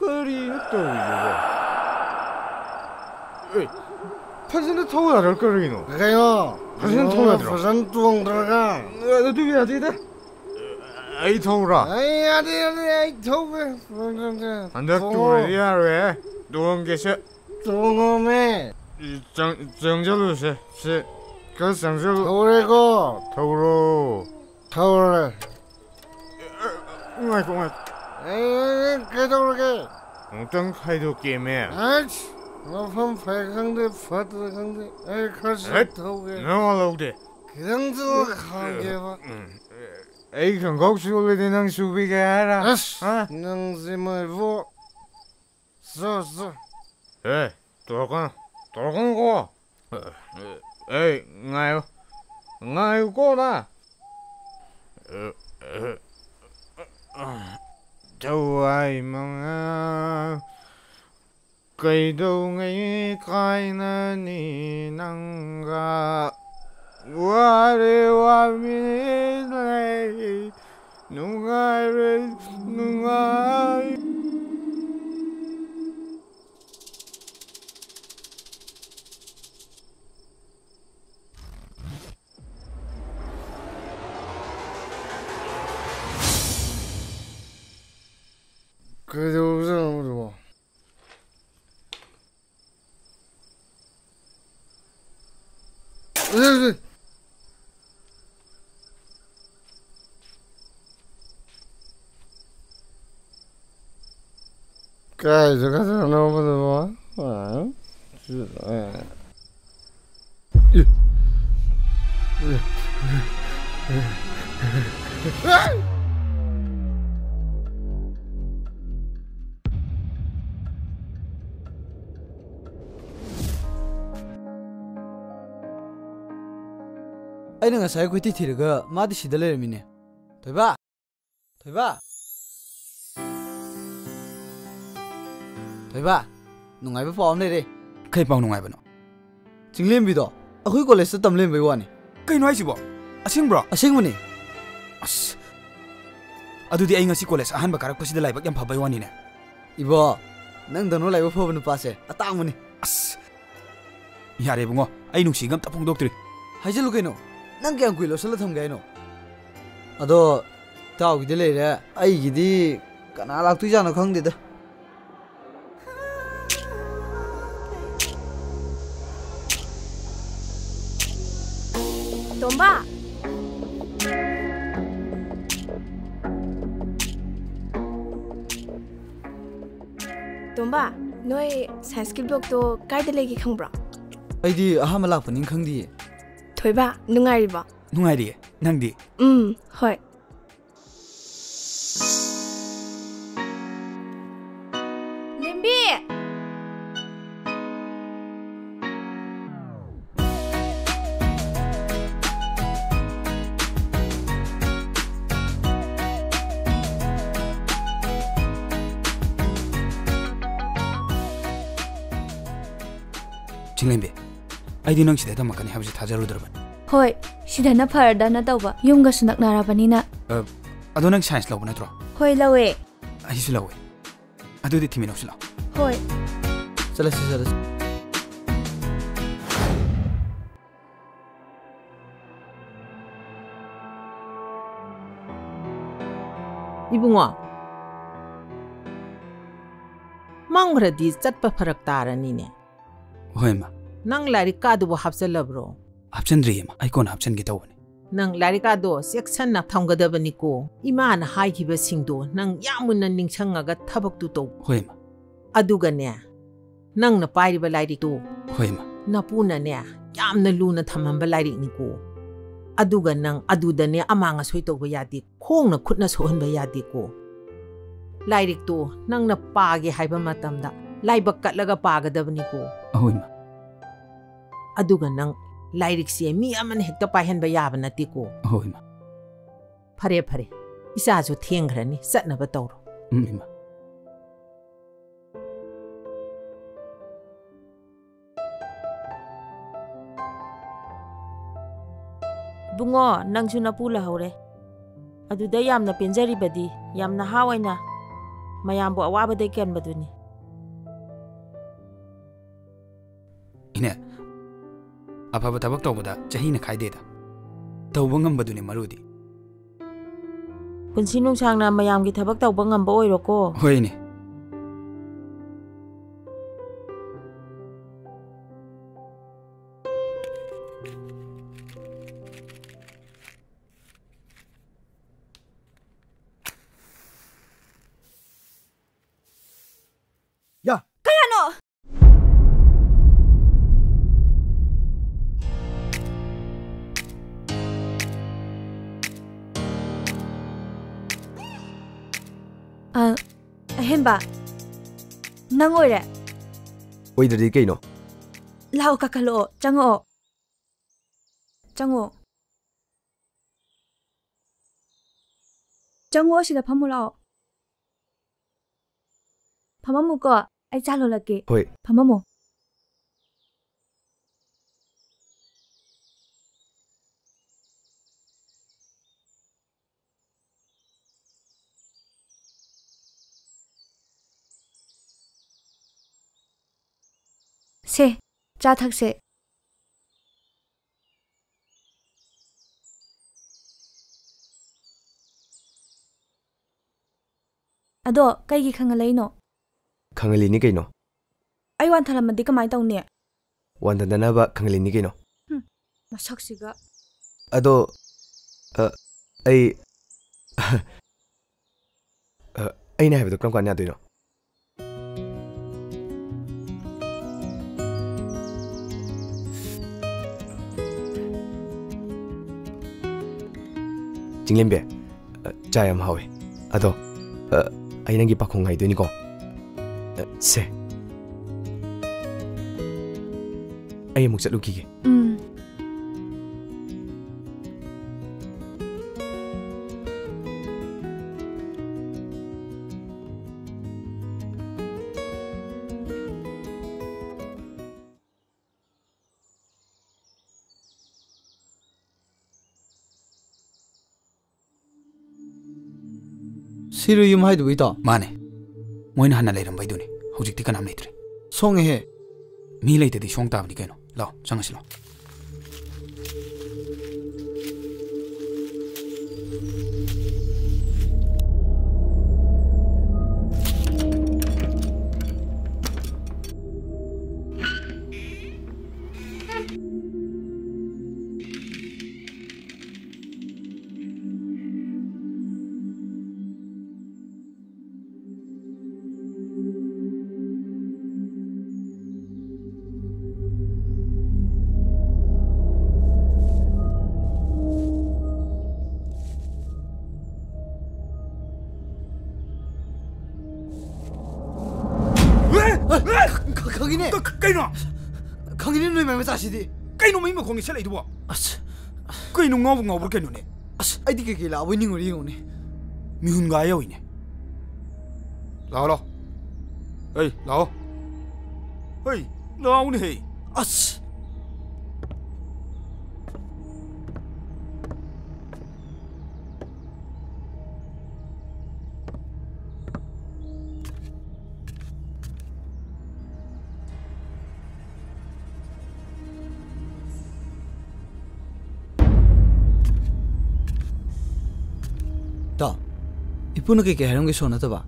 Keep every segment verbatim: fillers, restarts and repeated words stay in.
ꯀꯔꯤꯅꯣ ꯇꯧꯔꯤꯗꯨꯕꯣ? ꯑꯦ, ꯐꯖꯅ ꯊꯧ ꯌꯥꯗ꯭ꯔꯣ ꯀꯔꯤꯅꯣ? ꯀꯩꯅꯣ? ꯐꯖꯅ ꯊꯧ ꯌꯥꯗ꯭ꯔꯣ? ꯐꯖꯅ ꯇꯣꯡꯗ꯭ꯔꯒ꯫ ꯑꯗꯨ ꯌꯥꯗꯦꯗ꯫ ꯑꯩ ꯊꯧꯔꯣ? ꯑꯩ ꯌꯥꯗꯦ, ꯌꯥꯗꯦ, ꯑꯩ ꯊꯧꯒꯦ꯫ ꯍꯟꯗꯛ ꯊꯧꯔꯣ꯫ ꯇꯣꯡꯉꯗꯤ ꯌꯥꯔꯣꯏꯍꯦ꯫ ꯇꯣꯡꯒꯦꯁꯦ꯫ ꯇꯣꯡꯉꯣꯃꯦ꯫ ꯆꯪ-, ꯆꯪꯁꯤꯜꯂꯨꯁꯦ꯫ ꯁꯦ, ꯈꯔ ꯆꯪꯁꯤꯜꯂꯨ꯫ ꯊꯧꯔꯦꯀꯣ꯫ ꯊꯧꯔꯣ꯫ ꯊꯧꯔꯦ꯫ ꯉꯥꯏꯈꯣ, ꯉꯥꯏꯈꯣ꯫ ꯑꯦ, ꯀꯩꯗꯧꯔꯒꯦ? ꯑꯃꯨꯛꯇꯪ ꯈꯥꯏꯗꯣꯛꯀꯦꯃꯦ꯫ ꯑꯩꯁ, ꯃꯐꯝ ꯐꯩ ꯈꯪꯗꯦ, ꯐꯠꯇ꯭ꯔꯦ ꯈꯪꯗꯦ꯫ ꯑꯩ ꯈꯔ ꯍꯦꯠ, ꯆꯠꯊꯧꯒꯦ꯫ ꯅꯋꯥ ꯂꯧꯗꯦ꯫ ꯈꯤꯇꯪ ꯆꯠꯂꯒ ꯈꯥꯝꯒꯦꯕ꯫ ꯎꯝ, ꯑꯩ ꯈꯪꯒꯥꯎ ꯆꯣꯠꯂꯗꯤ ꯅꯪ ꯁꯨꯕꯤꯒꯦ ꯍꯥꯏꯔ? ꯑꯁ, ꯍꯥ? ꯅꯪꯁꯤ ꯃꯣꯏꯕꯨ꯫ ꯆꯣ, ꯆꯣ꯫ ꯑꯦ, ꯇꯧꯔꯛꯀꯅꯨ꯫ ꯇꯧꯔꯛꯀꯅꯨꯀꯣ꯫ ꯑꯦ, ꯉꯥꯏꯌꯨ꯫ ꯉꯥꯏꯌꯨꯀꯣ ꯅ꯫ ꯊꯋꯥꯏ ꯃꯉꯥ ꯀꯩꯗꯧꯉꯩ ꯀꯥꯏꯅꯅꯤ ꯅꯪꯒ? ꯋꯥꯔꯦ ꯋꯥꯃꯤꯟꯅꯩ ꯅꯨꯡꯉꯥꯏꯔꯦ ꯅꯨꯡꯉꯥꯏ꯫ ꯀꯩꯗꯧꯔꯖꯥꯠꯅꯣ ꯑꯗꯨꯕꯣ? ꯀꯥꯏ ꯖꯒꯥꯗꯅꯣꯕ ꯑꯗꯨꯕꯣ? ꯑ? ꯑꯩꯅ ꯉꯁꯥꯏ ꯀꯣꯏꯊꯤ ꯊꯤꯔꯒ ꯃꯥꯗꯤ ꯁꯤꯗ ꯂꯩꯔꯝꯃꯤꯅꯦ꯫ ꯊꯣꯏꯕ! ꯊꯣꯏꯕ! ꯊꯣꯏꯕ! ꯅꯨꯡꯉꯥꯏꯕ ꯄꯥꯎ ꯑꯃ ꯂꯩꯔꯦ꯫ ꯀꯩ ꯄꯥꯎ ꯅꯨꯡꯉꯥꯏꯕꯅꯣ? ꯆꯤꯡꯂꯦꯝꯕꯤꯗꯣ ꯑꯩꯈꯣꯏ ꯀꯣꯂꯦꯖꯇ ꯇꯝ ꯂꯩꯔꯝꯕꯩ ꯋꯥꯅꯤ꯫ ꯀꯩꯅꯣ ꯍꯥꯏꯁꯤꯕꯣ? ꯑꯁꯦꯡꯕ꯭ꯔꯣ? ꯑꯁꯦꯡꯕꯅꯤ꯫ ꯑꯁ! ꯑꯗꯨꯗꯤ ꯑꯩ ꯉꯁꯤ ꯀꯣꯂꯦꯖ ꯑꯍꯥꯟꯕ ꯀꯥꯔꯛꯄꯁꯤꯗ ꯂꯥꯏꯕꯛ ꯌꯥꯝ ꯐꯕꯩ ꯋꯥꯅꯤꯅꯦ꯫ ꯏꯕꯣ, ꯅꯪꯗꯧꯅ ꯂꯥꯏꯕꯛ ꯐꯕ ꯅꯨꯄꯥꯁꯦ ꯑꯇꯥꯡꯕꯅꯤ꯫ ꯑꯁ, ꯌꯥꯔꯦ ꯏꯕꯨꯡꯉꯣ, ꯑꯩ ꯅꯨꯡꯁꯤꯒ ꯑꯝꯇ ꯐꯣꯡꯗꯣꯛꯇ꯭ꯔꯤ꯫ ꯍꯥꯏꯖꯤꯜꯂꯨ ꯀꯩꯅꯣ? ꯅꯪ ꯀꯌꯥꯝ ꯀꯨꯏ ꯂꯧꯁꯜꯂ ꯊꯝꯒꯦ ꯍꯥꯏꯅꯣ? ꯑꯗꯣ, ꯏꯇꯥꯎꯒꯤꯗꯤ ꯂꯩꯔꯦ, ꯑꯩꯒꯤꯗꯤ ꯀꯅꯥ ꯂꯥꯛꯇꯣꯏꯖꯥꯠꯅꯣ ꯈꯪꯗꯦꯗ꯫ ꯇꯣꯝꯕ! ꯇꯣꯝꯕ, ꯅꯣꯏ ꯁꯥꯏꯟꯁꯀꯤ ꯕ꯭ꯂꯣꯛꯇꯣ ꯀꯥꯏꯗ ꯂꯩꯒꯦ ꯈꯪꯕ꯭ꯔꯣ? ꯑꯩꯗꯤ ꯑꯍꯥꯟꯕ ꯂꯥꯛꯄꯅꯤꯅ ꯈꯪꯗꯤꯌꯦ꯫ ꯊꯣꯏꯕ, ꯅꯨꯡꯉꯥꯏꯔꯤꯕꯣ? ꯅꯨꯡꯉꯥꯏꯔꯤꯌꯦ, ꯅꯪꯗꯤ? ꯎꯝ, ꯍꯣꯏ꯫ ꯂꯦꯝꯕꯤ! ꯆꯤꯡꯂꯦꯝꯕꯤ, ꯑꯩꯗꯤ ꯅꯪ ꯁꯤꯗ ꯇꯝꯃꯛꯀꯅꯤ ꯍꯥꯏꯕꯁꯤ ꯊꯥꯖꯔꯨꯗ꯭ꯔꯕꯅꯤ꯫ ꯍꯣꯏ, ꯁꯤꯗꯅ ꯐꯔꯗꯅ ꯇꯧꯕ, ꯌꯨꯝꯒꯁꯨ ꯅꯛꯅꯔꯕꯅꯤꯅ꯫ ꯑ, ꯑꯗꯣ ꯅꯪ ꯁꯥꯏꯟꯁ ꯂꯧꯕ ꯅꯠꯇ꯭ꯔꯣ? ꯍꯣꯏ, ꯂꯧꯋꯦ꯫ ꯑꯩꯁꯨ ꯂꯧꯋꯦ꯫ ꯑꯗꯨꯗꯤ ꯊꯤꯃꯤꯟꯅꯧꯁꯤ ꯂꯥꯛꯑꯣ꯫ ꯍꯣꯏ꯫ ꯆꯠꯂꯁꯤ, ꯆꯠꯂꯁꯤ꯫ ꯏꯕꯨꯡꯉꯣ, ꯃꯝꯈ꯭ꯔꯗꯤ ꯆꯠꯄ ꯐꯔꯛ ꯇꯥꯔꯅꯤꯅꯦ꯫ ꯍꯣꯏ, ꯃꯥ꯫ ꯅꯪ ꯂꯥꯏꯔꯤꯛ ꯀꯥꯗꯨꯕꯨ ꯍꯥꯞꯆꯜꯂꯕ꯭ꯔꯣ? ꯍꯥꯞꯆꯟꯗ꯭ꯔꯤꯌꯦ, ꯃꯥ꯫ ꯑꯩ ꯀꯣꯟꯅ ꯍꯥꯞꯆꯟꯒꯦ ꯇꯧꯕꯅꯦ꯫ ꯅꯪ ꯂꯥꯏꯔꯤꯛ ꯀꯥꯗꯣ ꯆꯦꯛꯁꯟꯅ ꯊꯝꯒꯗꯕꯅꯤꯀꯣ꯫ ꯏꯃꯥꯅ ꯍꯥꯏꯈꯤꯕꯁꯤꯡꯗꯣ ꯅꯪ ꯌꯥꯝ ꯃꯨꯟꯅ ꯅꯤꯡꯁꯤꯡꯉꯒ ꯊꯕꯛꯇꯨ ꯇꯧ꯫ ꯍꯣꯏ, ꯃꯥ꯫ ꯑꯗꯨꯒꯅꯦ, ꯅꯪꯅ ꯄꯥꯏꯔꯤꯕ ꯂꯥꯏꯔꯤꯛꯇꯨ ꯍꯣꯏ, ꯃꯥ꯫ ꯅꯄꯨꯅꯅꯦ ꯌꯥꯝꯅ ꯂꯨꯅ ꯊꯝꯃꯝꯕ ꯂꯥꯏꯔꯤꯛꯅꯤꯀꯣ꯫ ꯑꯗꯨꯒ ꯅꯪ ꯑꯗꯨꯗꯅꯦ ꯑꯃꯥꯡ ꯑꯁꯣꯏ ꯇꯧꯕ ꯌꯥꯗꯦ, ꯈꯣꯡꯅ ꯈꯨꯠꯅ ꯁꯣꯛꯍꯟꯕ ꯌꯥꯗꯦꯀꯣ꯫ ꯂꯥꯏꯔꯤꯛꯇꯣ ꯅꯪꯅ ꯄꯥꯒꯦ ꯍꯥꯏꯕ ꯃꯇꯝꯗ ꯂꯥꯏꯕꯛ ꯀꯠꯂꯒ ꯄꯥꯒꯗꯕꯅꯤꯀꯣ꯫ ꯑꯍꯣꯏ, ꯃꯥ꯫ ꯑꯗꯨꯒ ꯅꯪ ꯂꯥꯏꯔꯤꯛꯁꯦ ꯃꯤ ꯑꯃꯅ ꯍꯦꯛꯇ ꯄꯥꯏꯍꯟꯕ ꯌꯥꯕ ꯅꯠꯇꯦꯀꯣ꯫ ꯑꯍꯣꯏ, ꯃꯥ꯫ ꯐꯔꯦ, ꯐꯔꯦ, ꯏꯆꯥꯁꯨ ꯊꯦꯡꯈ꯭ꯔꯅꯤ, ꯆꯠꯅꯕ ꯇꯧꯔꯣ꯫ ꯎꯝ, ꯏꯃꯥ꯫ ꯏꯕꯨꯡꯉꯣ, ꯅꯪꯁꯨ ꯅꯄꯨ ꯂꯩꯍꯧꯔꯦ꯫ ꯑꯗꯨꯗ ꯌꯥꯝꯅ ꯄꯦꯟꯖꯔꯤꯕꯗꯤ, ꯌꯥꯝ ꯅꯍꯥ ꯑꯣꯏꯅ ꯃꯌꯥꯝꯕꯨ ꯑꯋꯥꯕꯗꯒꯤ ꯀꯟꯕꯗꯨꯅꯤ꯫ ꯏꯅꯦ, ꯑꯐꯕ ꯊꯕꯛ ꯇꯧꯕꯗ ꯆꯍꯤꯅ ꯈꯥꯏꯗꯦꯗ꯫ ꯇꯧꯕ ꯉꯝꯕꯗꯨꯅꯤ ꯃꯔꯨꯗꯤ꯫ ꯄꯨꯟꯁꯤ ꯅꯨꯡꯁꯥꯡꯅ ꯃꯌꯥꯝꯒꯤ ꯊꯕꯛ ꯇꯧꯕ ꯉꯝꯕ ꯑꯣꯏꯔꯣꯀꯣ꯫ ꯍꯣꯏꯅꯦ꯫ ꯌꯥ꯫ ꯀꯌꯥꯅꯣ? ꯑ, ꯑꯍꯦꯟꯕ, ꯅꯪ ꯑꯣꯏꯔꯦ? ꯑꯣꯏꯗ꯭ꯔꯗꯤ ꯀꯩꯅꯣ? ꯂꯥꯛꯑꯣ, ꯀꯥꯈꯠꯂꯛꯑꯣ, ꯆꯪꯉꯛꯑꯣ꯫ ꯆꯪꯉꯣ꯫ ꯆꯪꯉꯣ, ꯑꯁꯤꯗ ꯐꯝꯃꯨ ꯂꯥꯛꯑꯣ꯫ ꯐꯝꯃꯝꯃꯨꯀꯣ, ꯑꯩ ꯆꯥ ꯂꯣꯜꯂꯛꯀꯦ꯫ ꯍꯣꯏ꯫ ꯐꯝꯃꯝꯃꯣ꯫ ꯁꯦ, ꯆꯥ ꯊꯛꯁꯦ꯫ ꯑꯗꯣ ꯀꯩꯒꯤ ꯈꯪꯍꯜꯂꯛꯏꯅꯣ? ꯈꯪꯍꯜꯂꯤꯅꯤ ꯀꯩꯅꯣ꯫ ꯑꯩ ꯋꯥꯟꯊꯔꯝꯃꯗꯤ ꯀꯃꯥꯏ ꯇꯧꯅꯤ? ꯋꯥꯟꯊꯗꯅꯕ ꯈꯪꯍꯜꯂꯤꯅꯤ ꯀꯩꯅꯣ꯫ ꯍꯨꯝ, ꯃꯁꯛꯁꯤꯒ꯫ ꯑꯗꯣ, ꯑ, ꯑꯩ, ꯑ, ꯑꯩꯅ ꯍꯥꯏꯕꯗꯣ ꯀꯔꯝ ꯀꯥꯟꯗ ꯌꯥꯗꯣꯏꯅꯣ? ꯆꯤꯡꯂꯦꯝꯕꯤ, ꯑ, ꯆꯥ ꯌꯥꯝ ꯍꯥꯎꯋꯦ꯫ ꯑꯗꯣ, ꯑ, ꯑꯩ ꯅꯪꯒꯤ ꯄꯥꯈꯣꯡ ꯉꯥꯏꯗꯣꯏꯅꯤꯀꯣ꯫ ꯑ, ꯁꯦ꯫ ꯑꯩ ꯑꯃꯨꯛ ꯆꯠꯂꯨꯈꯤꯒꯦ꯫ ꯎꯝ꯫ ꯁꯤꯔꯣ ꯌꯨꯝ ꯍꯥꯏꯗꯨꯕꯨ, ꯏꯇꯥꯎ? ꯃꯥꯅꯦ꯫ ꯃꯣꯏꯅ ꯍꯥꯟꯅ ꯂꯩꯔꯝꯕꯩꯗꯨꯅꯤ꯫ ꯍꯧꯖꯤꯛꯇꯤ ꯀꯅꯥꯝ ꯂꯩꯇ꯭ꯔꯦ꯫ ꯁꯣꯡꯉꯦꯍꯦ꯫ ꯃꯤ ꯂꯩꯇꯗꯤ ꯁꯣꯡ ꯇꯥꯕꯅꯤ ꯀꯩꯅꯣ꯫ ꯂꯥꯛꯑꯣ, ꯆꯪꯉꯁꯤ ꯂꯥꯛꯑꯣ꯫ ꯈ-, ꯈ-, ꯈꯪꯉꯤꯅꯦ꯫ ꯀ-, ꯀ-, ꯀꯩꯅꯣ? ꯈꯪꯉꯤꯅꯦ ꯅꯣꯏ ꯃꯥꯏ ꯃꯆꯥꯁꯤꯗꯤ꯫ ꯀꯩꯅꯣ ꯃꯩ ꯃꯈꯣꯡꯒꯤ ꯁꯠꯂꯛꯏꯗꯨꯕꯣ? ꯑꯁ꯫ ꯀꯩꯅꯣ ꯉꯥꯎꯕ ꯉꯥꯎꯕ꯭ꯔꯥ ꯀꯩꯅꯣꯅꯦ? ꯑꯁ, ꯑꯩꯗꯤ ꯀꯩꯀꯩ ꯂꯥꯛꯑꯕꯣꯏ ꯅꯤꯡꯉꯨꯔꯦ ꯌꯦꯡꯉꯨꯅꯦ꯫ ꯃꯤꯍꯨꯟꯒ ꯌꯧꯏꯅꯦ꯫ ꯂꯥꯛꯑꯣ, ꯂꯥꯛꯑꯣ꯫ ꯍꯩ, ꯂꯥꯛꯑꯣ꯫ ꯍꯩ, ꯂꯥꯛꯑꯣꯅꯦ ꯍꯦ꯫ ꯑꯁ! ꯇꯥꯎ, ꯏꯄꯨꯅ ꯀꯩꯀꯩ ꯍꯥꯏꯔꯝꯒꯦ ꯁꯣ ꯅꯠꯇꯕ?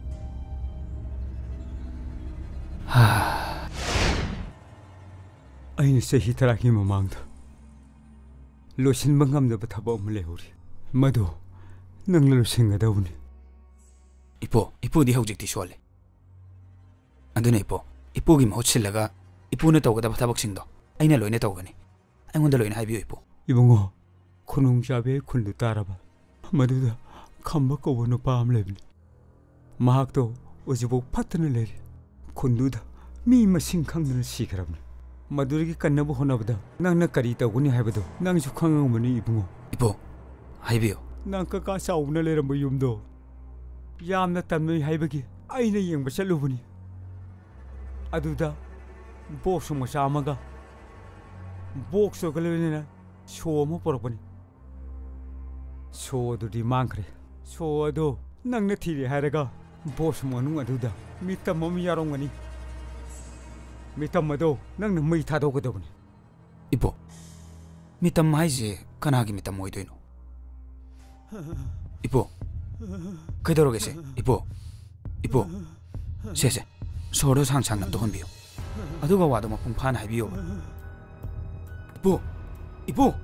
ꯑꯩꯅ ꯆꯍꯤ ꯇꯔꯥꯒꯤ ꯃꯃꯥꯡꯗ ꯂꯣꯏꯁꯤꯟꯕ ꯉꯝꯗꯕ ꯊꯕꯛ ꯑꯃ ꯂꯩꯍꯧꯔꯤ꯫ ꯃꯗꯨ ꯅꯪꯅ ꯂꯣꯏꯁꯤꯟꯒꯗꯧꯕꯅꯤ꯫ ꯏꯄꯨ, ꯏꯄꯨꯗꯤ ꯍꯧꯖꯤꯛꯇꯤ ꯁꯣꯜꯂꯦ꯫ ꯑꯗꯨꯅ ꯏꯄꯨ, ꯏꯄꯨꯒꯤ ꯃꯍꯨꯠ ꯁꯤꯜꯂꯒ ꯏꯄꯨꯅ ꯇꯧꯒꯗꯕ ꯊꯕꯛꯁꯤꯡꯗꯣ ꯑꯩꯅ ꯂꯣꯏꯅ ꯇꯧꯒꯅꯤ꯫ ꯑꯩꯉꯣꯟꯗ ꯂꯣꯏꯅ ꯍꯥꯏꯕꯤꯌꯨ, ꯏꯄꯨ꯫ ꯏꯕꯨꯡꯉꯣ, ꯈꯨꯅꯨꯡ ꯆꯥꯕꯤ ꯈꯨꯟꯗꯨ ꯇꯥꯔꯕ? ꯃꯗꯨꯗ ꯈꯝꯕ ꯀꯧꯕ ꯅꯨꯄꯥ ꯑꯃ ꯂꯩꯕꯅꯤ꯫ ꯃꯍꯥꯛꯇꯣ ꯍꯧꯖꯤꯛꯐꯥꯎ ꯐꯠꯇꯅ ꯂꯩꯔꯤ꯫ ꯈꯨꯟꯗꯨꯗ ꯃꯤ ꯃꯁꯤꯡ ꯈꯪꯗꯅ ꯁꯤꯈ꯭ꯔꯕꯅꯤ꯫ ꯃꯗꯨꯗꯒꯤ ꯀꯟꯅꯕ ꯍꯣꯠꯅꯕꯗ ꯅꯪꯅ ꯀꯔꯤ ꯇꯧꯒꯅꯤ ꯍꯥꯏꯕꯗꯨ ꯅꯪꯁꯨ ꯈꯪꯉꯝꯒꯅꯤ, ꯏꯕꯨꯡꯉꯣ꯫ ꯏꯄꯨ, ꯍꯥꯏꯕꯤꯌꯨ꯫ ꯅꯪ ꯀꯀꯥ ꯆꯥꯎꯕꯅ ꯂꯩꯔꯝꯕ ꯌꯨꯝꯗꯣ ꯌꯥꯝꯅ ꯇꯟꯅꯩ ꯍꯥꯏꯕꯒꯤ ꯑꯩꯅ ꯌꯦꯡꯕ ꯆꯠꯂꯨꯕꯅꯤ꯫ ꯑꯗꯨꯗ ꯕꯣꯛꯁ ꯃꯆꯥ ꯑꯃꯒ ꯕꯣꯛꯁꯇꯨꯒ ꯂꯣꯏꯅꯅ ꯁꯣ ꯑꯃ ꯄꯨꯔꯛꯄꯅꯤ꯫ ꯁꯣ ꯑꯗꯨꯗꯤ ꯃꯥꯡꯈ꯭ꯔꯦ꯫ ꯁꯣ ꯑꯗꯣ ꯅꯪꯅ ꯊꯤꯔꯦ ꯍꯥꯏꯔꯒ ꯕꯣꯁ ꯃꯅꯨꯡ ꯑꯗꯨꯗ ꯃꯤꯇꯝ ꯑꯃ ꯌꯥꯎꯔꯝꯒꯅꯤ꯫ ꯃꯤꯇꯝ ꯑꯗꯣ ꯅꯪꯅ ꯃꯩ ꯊꯥꯗꯣꯛꯀꯗꯕꯅꯤ꯫ ꯏꯕꯣ, ꯃꯤꯇꯝ ꯍꯥꯏꯁꯦ ꯀꯅꯥꯒꯤ ꯃꯤꯇꯝ ꯑꯣꯏꯗꯣꯏꯅꯣ? ꯏꯕꯣ, ꯀꯩꯗꯧꯔꯒꯦ ꯁꯦ? ꯏꯕꯣ, ꯏꯕꯣ, ꯁꯦ, ꯁꯦ, ꯁꯣꯔꯗꯣ ꯁꯥꯡ ꯁꯥꯡꯅ ꯑꯝꯇ ꯍꯣꯟꯕꯤꯌꯨ꯫ ꯑꯗꯨꯒ ꯋꯥꯗꯣ ꯃꯄꯨꯡ ꯐꯥꯅ ꯍꯥꯏꯕꯤꯌꯣꯕ꯫ ꯏꯕꯣ, ꯏꯕꯣ,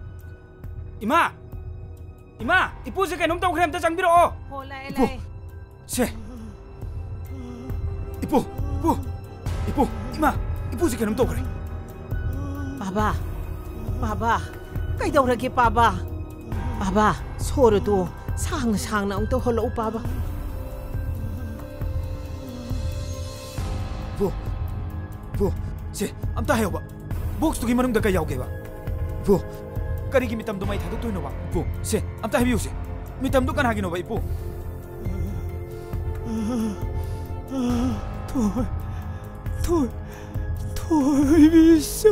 ꯏꯃꯥ, ꯏꯃꯥ, ꯏꯄꯨꯁꯦ ꯀꯩꯅꯣꯝ ꯇꯧꯈ꯭ꯔꯦ, ꯑꯝꯇ ꯆꯪꯕꯤꯔꯛꯑꯣ꯫ ꯍꯣ, ꯂꯥꯛꯑꯦ, ꯏꯄꯨ꯫ ꯂꯥꯛꯑꯦ꯫ ꯁꯦ꯫ ꯏꯄꯨ, ꯏꯄꯨ, ꯏꯄꯨ, ꯏꯃꯥ, ꯏꯄꯨꯁꯦ ꯀꯩꯅꯣꯝ ꯇꯧꯈ꯭ꯔꯦ꯫ ꯄꯥꯕ, ꯄꯥꯕ, ꯀꯩꯗꯧꯔꯒꯦ ꯄꯥꯕ? ꯄꯥꯕ, ꯁꯣꯔꯗꯣ ꯁꯥꯡꯅ ꯁꯥꯡꯅ ꯑꯃꯨꯛꯇ ꯍꯣꯜꯂꯛꯎ ꯄꯥꯕ꯫ ꯏꯄꯨ, ꯏꯄꯨ, ꯁꯦ, ꯑꯝꯇ ꯍꯥꯏꯌꯣꯕ꯫ ꯕꯣꯛꯁꯇꯨꯒꯤ ꯃꯅꯨꯡꯗ ꯀꯩ ꯌꯥꯎꯒꯦꯕ? ꯏꯄꯨ, ꯀꯔꯤꯒꯤ ꯃꯤꯇꯝꯗꯣ ꯃꯩ ꯊꯥꯗꯣꯛꯇꯣꯏꯅꯣꯕ? ꯏꯄꯨ, ꯁꯦ, ꯑꯝꯇ ꯍꯥꯏꯕꯤꯌꯨꯁꯦ꯫ ꯃꯤꯇꯝꯗꯣ ꯀꯅꯥꯒꯤꯅꯣꯕ, ꯏꯄꯨ? ꯊꯣꯏ, ꯊꯣꯏ, ꯊꯣꯏꯕꯤꯁ꯫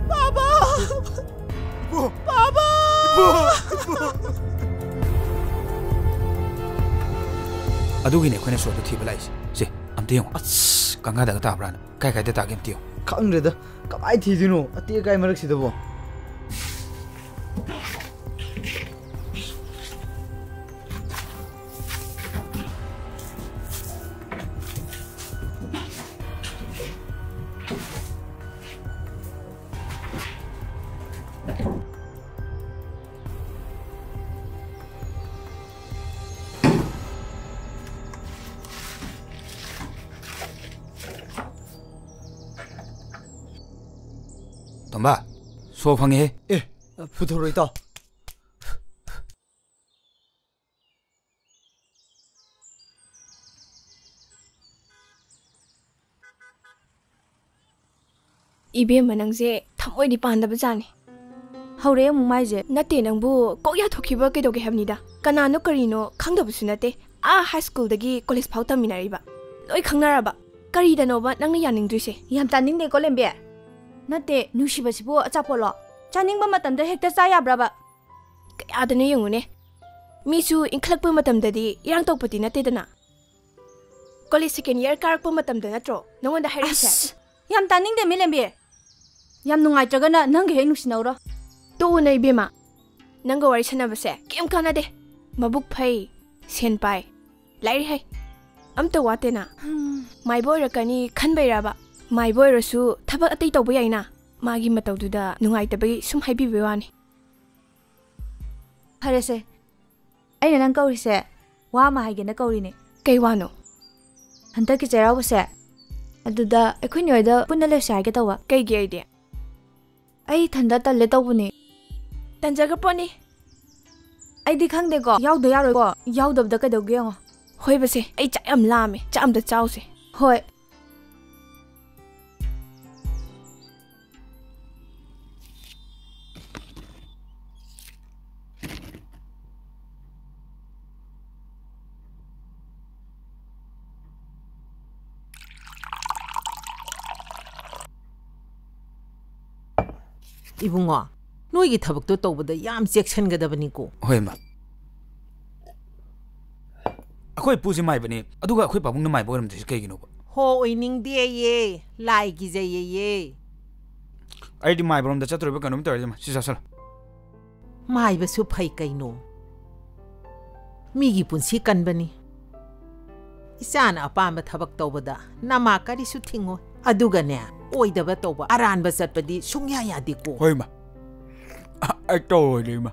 ꯄꯥꯕ! ꯏꯄꯨ! ꯄꯥꯕ! ꯏꯄꯨ! ꯏꯄꯨ! ꯑꯗꯨꯒꯤꯅꯦ ꯑꯩꯈꯣꯏꯅ ꯁꯣꯔꯗꯣ ꯊꯤꯕ ꯂꯥꯛꯏꯁꯦ꯫ ꯁꯦ, ꯑꯝꯇ ꯌꯦꯡꯉꯣ꯫ ꯑꯁ, ꯀꯪꯒꯥꯗꯒ ꯇꯥꯕ꯭ꯔꯥꯅ? ꯀꯥꯏ ꯀꯥꯏꯗ ꯇꯥꯒꯦ ꯑꯝꯇ ꯌꯦꯡꯉꯣ꯫ ꯈꯪꯗ꯭ꯔꯦꯗ, ꯀꯃꯥꯏ ꯊꯤꯗꯣꯏꯅꯣ ꯑꯇꯦꯛ ꯑꯀꯥꯏ ꯃꯔꯛꯁꯤꯗꯕꯣ? ꯇꯣꯝꯕ, ꯁꯣ ꯐꯪꯉꯦꯍꯦ꯫ ꯑꯦ, ꯄꯨꯊꯣꯔꯛꯑꯣ ꯏꯇꯥꯎ꯫ ꯏꯕꯦꯝꯃ, ꯅꯪꯁꯦ ꯊꯃꯣꯏꯗꯤ ꯄꯥꯟꯗꯕ ꯖꯥꯠꯅꯤ꯫ ꯍꯧꯔꯦ ꯑꯃꯨꯛ ꯃꯥꯏꯁꯦ꯫ ꯅꯠꯇꯦ, ꯅꯪꯕꯨ ꯀꯣꯛ ꯌꯥꯊꯣꯛꯈꯤꯕ ꯀꯩꯗꯧꯒꯦ ꯍꯥꯏꯕꯅꯤꯗ꯫ ꯀꯅꯥꯅꯣ ꯀꯔꯤꯅꯣ ꯈꯪꯗꯕꯁꯨ ꯅꯠꯇꯦ꯫ ꯑꯥ, ꯍꯥꯏ ꯁ꯭ꯀꯨꯜꯗꯒꯤ ꯀꯣꯂꯦꯖ ꯐꯥꯎ ꯇꯝꯃꯤꯟꯅꯔꯤꯕ꯫ ꯂꯣꯏ ꯈꯪꯅꯔꯕ꯫ ꯀꯔꯤꯗꯅꯣꯕ ꯅꯪꯅ ꯌꯥꯅꯤꯡꯗ꯭ꯔꯤꯁꯦ? ꯌꯥꯝ ꯇꯥꯅꯤꯡꯗꯦꯀꯣ, ꯂꯦꯝꯕꯤ꯫ ꯅꯠꯇꯦ, ꯅꯨꯡꯁꯤꯕꯁꯤꯕꯨ ꯑꯆꯥꯄꯣꯠꯂꯣ? ꯆꯥꯅꯤꯡꯕ ꯃꯇꯝꯗ ꯍꯦꯛꯇ ꯆꯥ ꯌꯥꯕ꯭ꯔꯕ? ꯀꯌꯥꯗꯅꯣ ꯌꯦꯡꯉꯨꯅꯦ꯫ ꯃꯤꯁꯨ ꯏꯟꯈꯠꯂꯛꯄ ꯃꯇꯝꯗꯗꯤ ꯏꯔꯥꯡ ꯇꯧꯄꯗꯤ ꯅꯠꯇꯦꯗꯅ꯫ ꯀꯣꯂꯦꯖ ꯁꯦꯀꯦꯟ ꯏꯌꯥꯔ ꯀꯥꯔꯛꯄ ꯃꯇꯝꯗ ꯅꯠꯇ꯭ꯔꯣ ꯅꯉꯣꯟꯗ ꯍꯥꯏꯔꯛꯏꯁꯦ? ꯑꯁ, ꯌꯥꯝ ꯇꯥꯅꯤꯡꯗꯦ, ꯃꯤꯂꯦꯝꯕꯤ꯫ ꯌꯥꯝ ꯅꯨꯡꯉꯥꯏꯇ꯭ꯔꯒꯅ ꯅꯪꯒ ꯍꯦꯛ ꯅꯨꯡꯁꯤꯅꯧꯔꯣ꯫ ꯇꯣꯛꯎꯅꯦ ꯏꯕꯦꯝꯃ, ꯅꯪꯒ ꯋꯥꯔꯤ ꯁꯥꯟꯅꯕꯁꯦ ꯀꯩꯝ ꯀꯥꯟꯅꯗꯦ꯫ ꯃꯕꯨꯛ ꯐꯩ, ꯁꯦꯟ ꯄꯥꯏ, ꯂꯥꯏꯔꯤꯛ ꯍꯩ, ꯑꯝꯇ ꯋꯥꯠꯇꯦꯅ꯫ ꯃꯥꯏꯕ ꯑꯣꯏꯔꯛꯀꯅꯤ ꯈꯟꯕꯩꯔꯕ? ꯃꯥꯏꯕ ꯑꯣꯏꯔꯁꯨ ꯊꯕꯛ ꯑꯇꯩ ꯇꯧꯕ ꯌꯥꯏꯅ꯫ ꯃꯥꯒꯤ ꯃꯇꯧꯗꯨꯗ ꯅꯨꯡꯉꯥꯏꯇꯕꯒꯤ ꯁꯨꯝ ꯍꯥꯏꯕꯤꯕꯩ ꯋꯥꯅꯤ꯫ ꯐꯔꯦꯁꯦ, ꯑꯩꯅ ꯅꯪ ꯀꯧꯔꯤꯁꯦ ꯋꯥ ꯑꯃ ꯍꯥꯏꯒꯦꯅ ꯀꯧꯔꯤꯅꯦ꯫ ꯀꯩ ꯋꯥꯅꯣ? ꯍꯟꯗꯛꯀꯤ ꯆꯩꯔꯥꯎꯕꯁꯦ, ꯑꯗꯨꯗ ꯑꯩꯈꯣꯏ ꯅꯦ ꯍꯣꯏꯗ ꯄꯨꯟꯅ ꯂꯩꯔꯨꯁꯦ ꯍꯥꯏꯒꯦ ꯇꯧꯕ꯫ ꯀꯩꯒꯤ ꯑꯩꯗꯤ? ꯑꯩ ꯏꯊꯟꯗ ꯇꯜꯂꯦ ꯇꯧꯕꯅꯦ꯫ ꯇꯟꯖꯈ꯭ꯔ ꯄꯣꯠꯅꯤ꯫ ꯑꯩꯗꯤ ꯈꯪꯗꯦꯀꯣ, ꯌꯥꯎꯗ ꯌꯥꯔꯣꯏꯀꯣ, ꯌꯥꯎꯗꯕꯗ ꯀꯩꯗꯧꯒꯦ ꯌꯦꯡꯉꯣ꯫ ꯍꯣꯏꯕꯁꯦ, ꯑꯩ ꯆꯥꯛ ꯌꯥꯝ ꯂꯥꯝꯃꯦ, ꯆꯥꯛ ꯑꯝꯇ ꯆꯥꯎꯁꯦ꯫ ꯍꯣꯏ꯫ ꯏꯕꯨꯡꯉꯣ, ꯅꯣꯏꯒꯤ ꯊꯕꯛꯇꯣ ꯇꯧꯕꯗ ꯌꯥꯝ ꯆꯦꯛꯁꯤꯟꯒꯗꯕꯅꯤꯀꯣ꯫ ꯍꯣꯏ, ꯏꯃꯥ꯫ ꯑꯩꯈꯣꯏ ꯏꯄꯨꯁꯦ ꯃꯥꯏꯕꯅꯤ, ꯑꯗꯨꯒ ꯑꯩꯈꯣꯏ ꯄꯥꯕꯨꯡꯅ ꯃꯥꯏꯕ ꯑꯣꯏꯔꯝꯗ꯭ꯔꯤꯁꯦ ꯀꯩꯒꯤꯅꯣꯕ? ꯍꯣ, ꯑꯣꯏꯅꯤꯡꯗꯦꯌꯦ, ꯂꯥꯏ ꯀꯤꯖꯩꯌꯦꯌꯦ꯫ ꯑꯩꯗꯤ ꯃꯥꯏꯕꯔꯣꯝꯗ ꯆꯠꯇꯣꯔꯤꯕ ꯀꯩꯅꯣꯝ ꯇꯧꯔꯦ, ꯏꯃꯥ꯫ ꯁꯤ ꯆꯥꯁꯜꯂꯣ꯫ ꯃꯥꯏꯕꯁꯨ ꯐꯩ ꯀꯩꯅꯣ꯫ ꯃꯤꯒꯤ ꯄꯨꯟꯁꯤ ꯀꯟꯕꯅꯤ꯫ ꯏꯆꯥꯅ ꯑꯄꯥꯝꯕ ꯊꯕꯛ ꯇꯧꯕꯗ ꯅꯃꯥ ꯀꯔꯤꯁꯨ ꯊꯤꯡꯉꯣꯏ꯫ ꯑꯗꯨꯒꯅꯦ, ꯑꯣꯏꯗꯕ ꯇꯧꯕ, ꯑꯔꯥꯟꯕ ꯆꯠꯄꯗꯤ ꯁꯨꯡꯌꯥ ꯌꯥꯗꯦꯀꯣ꯫ ꯍꯣꯏ, ꯏꯃꯥ꯫ ꯑ-, ꯑꯩ ꯇꯧꯔꯣꯏꯗ, ꯏꯃꯥ꯫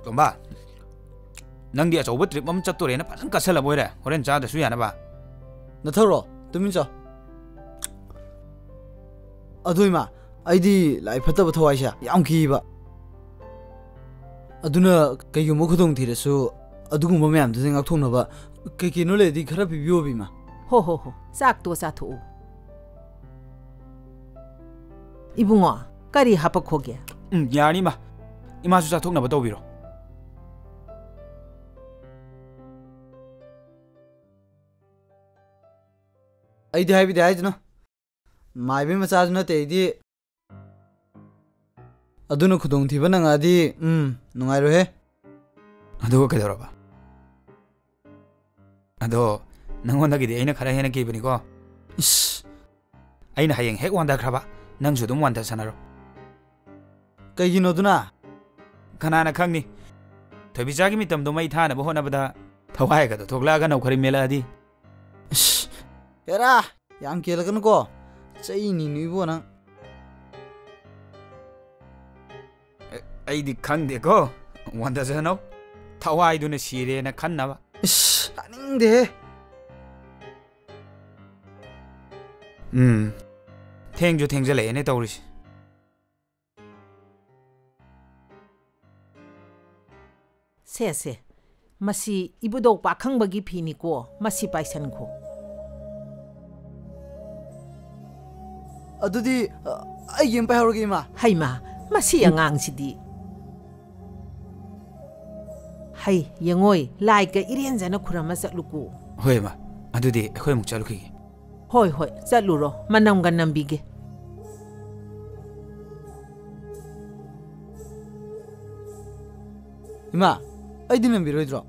ꯇꯣꯝꯕ, ꯅꯪꯗꯤ ꯑꯆꯧꯕ trip ꯑꯃ ꯆꯠꯇꯣꯔꯦꯅ ꯐꯖꯅ ꯀꯠꯁꯜꯂꯕ ꯑꯣꯏꯔꯦ, ꯍꯣꯔꯦꯟ ꯆꯥꯗ꯭ꯔꯁꯨ ꯌꯥꯅꯕ꯫ ꯅꯊꯧꯔꯣ? ꯇꯨꯃꯤꯟ ꯆꯣ꯫ ꯑꯗꯨ ꯏꯃꯥ, ꯑꯩꯗꯤ ꯂꯥꯏ ꯐꯠꯇꯕ ꯊꯋꯥꯏꯁꯦ ꯌꯥꯝ ꯀꯤꯕ꯫ ꯑꯗꯨꯅ ꯀꯩꯒꯨꯝꯕ ꯈꯨꯗꯣꯡ ꯊꯤꯔꯁꯨ ꯑꯗꯨꯒꯨꯝꯕ ꯃꯌꯥꯝꯗꯨꯗꯩ ꯉꯥꯛꯊꯣꯛꯅꯕ ꯀꯩ ꯀꯩꯅꯣ ꯂꯩꯔꯗꯤ ꯈꯔ ꯄꯤꯕꯤꯌꯣꯕ, ꯏꯃꯥ꯫ ꯍꯣ, ꯍꯣ, ꯍꯣ, ꯆꯥꯛꯇꯣ ꯆꯥꯊꯣꯛꯎ꯫ ꯏꯕꯨꯡꯉꯣ, ꯀꯔꯤ ꯍꯥꯄꯛꯈꯣꯒꯦ? ꯎꯝ, ꯌꯥꯔꯅꯤ, ꯏꯃꯥ꯫ ꯏꯃꯥꯁꯨ ꯆꯥꯊꯣꯛꯅꯕ ꯇꯧꯕꯤꯔꯣ꯫ ꯑꯩꯗꯤ ꯍꯥꯏꯕꯤꯗꯦ ꯍꯥꯏꯗꯨꯅ꯫ ꯃꯥꯏꯕꯤ ꯃꯆꯥꯁꯨ ꯅꯠꯇꯦ ꯑꯩꯗꯤ꯫ ꯑꯗꯨꯅ ꯈꯨꯗꯣꯡꯊꯤꯕ ꯅꯪꯉꯛꯑꯗꯤ, ꯎꯝ, ꯅꯨꯡꯉꯥꯏꯔꯣꯏꯍꯦ꯫ ꯑꯗꯨꯒ ꯀꯩꯗꯧꯔꯕ? ꯑꯗꯣ, ꯅꯪꯉꯣꯟꯗꯒꯤꯗꯤ ꯑꯩꯅ ꯈꯔ ꯍꯦꯟꯅ ꯀꯤꯕꯅꯤꯀꯣ꯫ ꯏꯁ! ꯑꯩꯅ ꯍꯌꯦꯡ ꯍꯦꯛ ꯋꯥꯟꯊꯈ꯭ꯔꯕ, ꯅꯪꯁꯨ ꯑꯗꯨꯝ ꯋꯥꯟꯊꯁꯅꯔꯣ꯫ ꯀꯩꯒꯤꯅꯣ ꯑꯗꯨꯅ? ꯀꯅꯥꯅ ꯈꯪꯅꯤ? ꯊꯣꯏꯕꯤꯆꯥꯒꯤ ꯃꯤꯇꯝꯗꯣ ꯃꯩ ꯊꯥꯅꯕ ꯍꯣꯠꯅꯕꯗ ꯊꯋꯥꯏꯒꯗꯣ ꯊꯣꯛꯂꯛꯑꯒ ꯅꯧꯈꯔꯤ ꯃꯦꯜꯂꯛꯑꯗꯤ꯫ ꯏꯁ! ꯍꯦꯔꯥ! ꯌꯥꯝ ꯀꯦꯜꯂꯛꯀꯅꯨꯀꯣ꯫ ꯆꯩꯅꯤ ꯅꯣꯏꯕꯣ ꯅꯪ꯫ ꯑꯦ, ꯑꯩꯗꯤ ꯈꯪꯗꯦꯀꯣ꯫ ꯋꯥꯟꯗꯖꯅꯧ꯫ ꯊꯋꯥꯏꯗꯨꯅ ꯁꯤꯔꯦꯅ ꯈꯟꯅꯕ꯫ ꯏꯁ, ꯇꯥꯅꯤꯡꯗꯦꯍꯦ꯫ ꯎꯝ꯫ ꯊꯦꯡꯁꯨ ꯊꯦꯡꯖꯜꯂꯛꯑꯦꯅꯦ ꯇꯧꯔꯤꯁꯦ꯫ ꯁꯦ, ꯁꯦ꯫ ꯃꯁꯤ ꯏꯕꯨꯙꯧ ꯄꯥꯈꯪꯕꯒꯤ ꯐꯤꯅꯤꯀꯣ꯫ ꯃꯁꯤ ꯄꯥꯏꯁꯟꯈꯣ꯫ ꯑꯗꯨꯗꯤ, ꯑ, ꯑꯩꯒꯤ ꯑꯃ ꯄꯥꯏꯍꯧꯔꯒꯦ, ꯏꯃꯥ꯫ ꯍꯩꯃꯥ, ꯃꯁꯤ ꯑꯉꯥꯡꯁꯤꯗꯤ꯫ ꯍꯩ, ꯌꯦꯡꯉꯣꯏ, ꯂꯥꯏꯒ ꯏꯔꯦꯟꯖꯅ ꯈꯨꯔꯝꯃ ꯆꯠꯂꯨꯀꯣ꯫ ꯍꯣꯏ, ꯏꯃꯥ꯫ ꯑꯗꯨꯗꯤ ꯑꯩꯈꯣꯏ ꯑꯃꯨꯛ ꯆꯠꯂꯨꯈꯤꯒꯦ꯫ ꯍꯣꯏ, ꯍꯣꯏ, ꯆꯠꯂꯨꯔꯣ, ꯃꯅꯝꯒ ꯅꯝꯕꯤꯒꯦ꯫ ꯏꯃꯥ, ꯑꯩꯗꯤ ꯅꯝꯕꯤꯔꯣꯏꯗ꯭ꯔꯣ?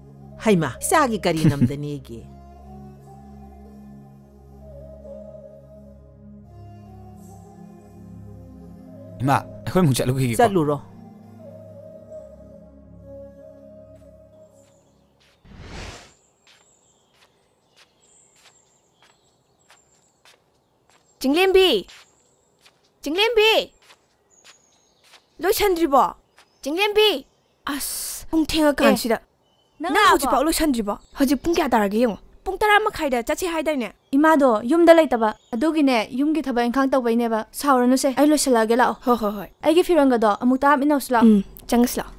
ꯍꯩꯃꯥ, ꯏꯆꯥꯒꯤ ꯀꯔꯤ ꯅꯝꯗꯅꯦꯒꯦ? ꯏꯃꯥ, ꯑꯩꯈꯣꯏ ꯑꯃꯨꯛ ꯆꯠꯂꯨꯈꯤꯒꯦꯀꯣ꯫ ꯆꯠꯂꯨꯔꯣ꯫ ꯆꯤꯡꯂꯦꯝꯕꯤ! ꯆꯤꯡꯂꯦꯝꯕꯤ! ꯂꯣꯏꯁꯟꯗ꯭ꯔꯤꯕꯣ? ꯆꯤꯡꯂꯦꯝꯕꯤ! ꯑꯁ, ꯄꯨꯡ ꯊꯦꯡꯉꯀꯥꯟꯁꯤꯗ꯫ ꯑꯦ, ꯅꯪ ꯅꯪ ꯂꯥꯛꯑꯕꯣ? ꯍꯧꯖꯤꯛꯐꯥꯎ ꯂꯣꯏꯁꯟꯗ꯭ꯔꯤꯕꯣ? ꯍꯧꯖꯤꯛ ꯄꯨꯡ ꯀꯌꯥ ꯇꯥꯔꯒꯦ ꯌꯦꯡꯉꯣ꯫ ꯄꯨꯡ ꯇꯔꯥ ꯃꯈꯥꯏꯗ ꯆꯠꯁꯦ ꯍꯥꯏꯗꯥꯏꯅꯦ? ꯏꯃꯥꯗꯣ ꯌꯨꯝꯗ ꯂꯩꯇꯕ, ꯑꯗꯨꯒꯤꯅꯦ, ꯌꯨꯝꯒꯤ ꯊꯕꯛ ꯏꯪꯈꯥꯡ ꯇꯧꯕꯩꯅꯦꯕ꯫ ꯁꯥꯎꯔꯅꯨꯁꯦ, ꯑꯩ ꯂꯣꯏꯁꯜꯂꯛꯑꯒꯦ, ꯂꯥꯛꯑꯣ꯫ ꯍꯣꯏ, ꯍꯣꯏ, ꯍꯣꯏ꯫ ꯑꯩꯒꯤ ꯐꯤꯔꯣꯟꯒꯗꯣ ꯑꯃꯨꯛꯇ ꯍꯥꯞꯃꯤꯟꯅꯧꯁꯤ ꯂꯥꯛꯑꯣ꯫ ꯎꯝ, ꯆꯪꯉꯁꯤ ꯂꯥꯛꯑꯣ꯫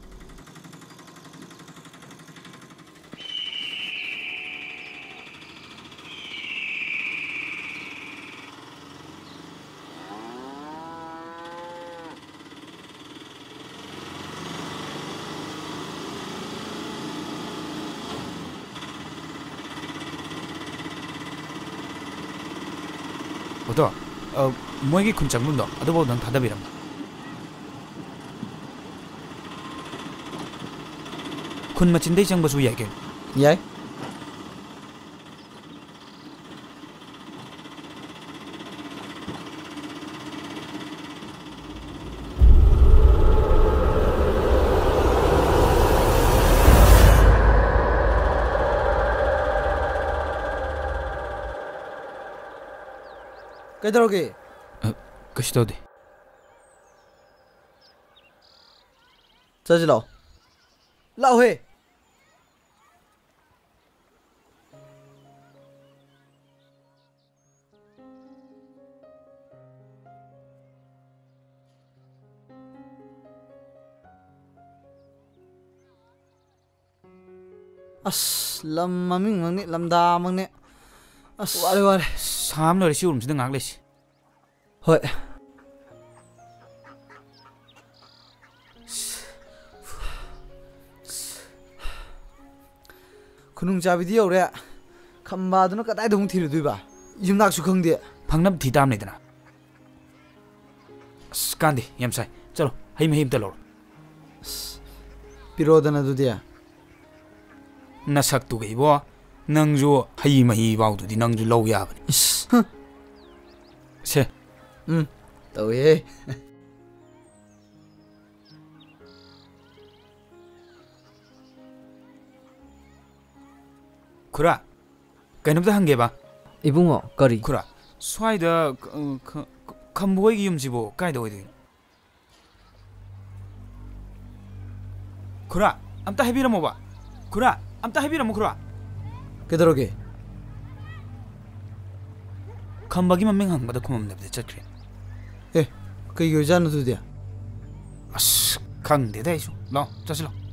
ꯑꯣꯇꯣ, ꯑ, ꯃꯣꯏꯒꯤ ꯈꯨꯟ ꯆꯪꯐꯝꯗꯣ ꯑꯗꯨꯐꯥꯎꯗꯪ ꯊꯥꯗꯕꯤꯔꯝꯃꯣ꯫ ꯈꯨꯟ ꯃꯆꯤꯟꯗꯩ ꯆꯪꯕꯁꯨ ꯌꯥꯏ ꯀꯩꯅꯣ꯫ ꯌꯥꯏ꯫ ꯀꯩꯗꯧꯔꯒꯦ? ꯑ, ꯀꯩꯁꯨ ꯇꯧꯗꯦ꯫ ꯆꯠꯁꯤ ꯂꯥꯛꯑꯣ꯫ ꯂꯥꯛꯑꯣꯍꯦ꯫ ꯑꯁ, ꯂꯝ ꯃꯃꯤꯡꯃꯛꯅꯤ, ꯂꯝꯗꯥꯃꯛꯅꯤ꯫ ꯑꯁ, ꯋꯥꯔꯦ, ꯋꯥꯔꯦ꯫ ꯁꯥ ꯑꯃ ꯂꯣꯏꯔꯦ, ꯁꯤ ꯎꯔꯨꯝꯁꯤꯗ ꯉꯥꯏꯍꯥꯛ ꯂꯩꯁꯤ꯫ ꯍꯣꯏ꯫ ꯈꯨꯅꯨꯡ ꯆꯥꯕꯤꯗꯤ ꯌꯧꯔꯦ꯫ ꯈꯝꯕꯥꯗꯨꯅ ꯀꯗꯥꯏꯗ ꯑꯃꯨꯛ ꯊꯤꯔꯨꯗꯣꯏꯕ? ꯌꯨꯝꯅꯥꯛꯁꯨ ꯈꯪꯗꯦ꯫ ꯐꯪꯅꯕ ꯊꯤ ꯇꯥꯕꯅꯤꯗꯅ꯫ ꯑꯁ, ꯀꯥꯟꯗꯦ, ꯌꯥꯝ ꯁꯥꯏ꯫ ꯆꯠꯂꯣ, ꯍꯩ ꯃꯍꯤ ꯑꯝꯇ ꯂꯧꯔꯣ꯫ ꯑꯁ, ꯄꯤꯔꯛꯑꯣꯗꯅ ꯑꯗꯨꯗꯤ꯫ ꯅꯁꯛꯇꯨꯒ ꯏꯕꯣ, ꯅꯪꯁꯨ ꯍꯩ ꯃꯍꯤ ꯐꯥꯎꯗꯨꯗꯤ ꯅꯪꯁꯨ ꯂꯧ ꯌꯥꯕꯅꯤ꯫ ꯏꯁ, ꯍ꯫ ꯁꯦ꯫ ꯎꯝ, ꯇꯧꯏꯍꯦ꯫ ꯈꯨꯔꯥ, ꯀꯩꯅꯣꯝꯇ ꯍꯪꯒꯦꯕ꯫ ꯏꯕꯨꯡꯉꯣ, ꯀꯔꯤ? ꯈꯨꯔꯥ, ꯁ꯭ꯋꯥꯏꯗ, ꯈ-, ꯈ-, ꯈꯝꯕ ꯍꯣꯏꯒꯤ ꯌꯨꯝꯁꯤꯕꯨ ꯀꯥꯏꯗ ꯑꯣꯏꯗꯣꯏꯅꯣ? ꯈꯨꯔꯥ, ꯑꯝꯇ ꯍꯥꯏꯕꯤꯔꯝꯃꯣꯕ꯫ ꯈꯨꯔꯥ, ꯑꯝꯇ ꯍꯥꯏꯕꯤꯔꯝꯃꯣ, ꯈꯨꯔꯥ꯫ ꯀꯩꯗꯧꯔꯒꯦ? ꯈꯝꯕꯒꯤ ꯃꯃꯤꯡ ꯍꯪꯕꯗ ꯈꯨꯃꯝꯗꯕꯤꯗ ꯆꯠꯈ꯭ꯔꯦ꯫ ꯑꯦ, ꯀꯩꯒꯤ ꯑꯣꯏꯖꯥꯠꯅꯣ ꯑꯗꯨꯗꯤ? ꯑꯁ, ꯈꯪꯗꯦꯗ ꯑꯩꯁꯨ꯫ ꯂꯥꯛꯑꯣ, ꯆꯠꯁꯤ ꯂꯥꯛꯑꯣ꯫